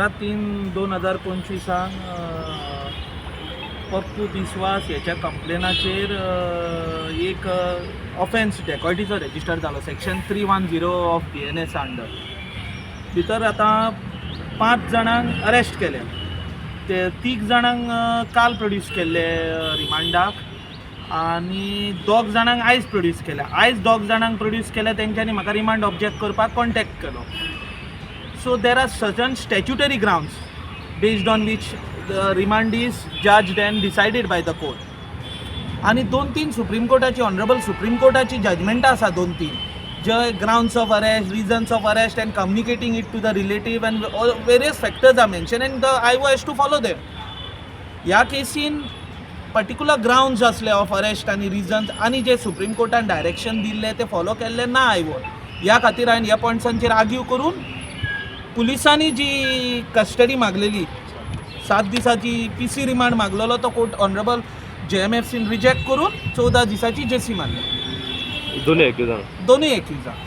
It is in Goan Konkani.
17/3/2025 Pappu Biswas ह्याच्या कंप्लेनाचेर एक ऑफेन्स डेकॉयटीचो रेजिस्टर जालो, section 310 of BNS under. भितर आतां पांच जाणांक अरेस्ट केले. ते तीग जाणांक काल प्रोड्यूस केल्ले रिमांडाक आनी दोग जाणांक आयज प्रोड्यूस केले. आयज दोग जाणांक प्रोड्यूस केले, तेंच्यांनी म्हाका रिमांड ऑब्जेक्ट करपाक कॉन्टेक्ट केलो. So there are certain statutory grounds based on which the remand is judged and decided by the court. आनी दोन तीन सुप्रीम कोर्टाची, ऑनरेबल सुप्रीम कोर्टाची जजमेंटां आसा दोन तीन, जे grounds of arrest, reasons of arrest and communicating it to the relative and various factors are mention and the IO has to follow them. ह्या केसीन पर्टिक्युलर ग्राउंड्स आसले ऑफ अरेस्ट आनी रिजन्स आनी जे सुप्रीम कोर्टान डायरेक्शन दिल्लें ते फॉलो केल्लें ना आयओन. ह्या खातीर हांवें ह्या पॉयंट्सांचेर आर्ग्यू करून पुलिसांनी जी कस्टडी मागलेली, 7 दिसाची पीसी रिमांड मागलेलो, तो कोर्ट ऑनरेबल जेएमएफसीन रिजेक्ट करून 14 दिसाची जेसी मारली. दोन्ही एक्युजांक? दोनूय एक्युजांक.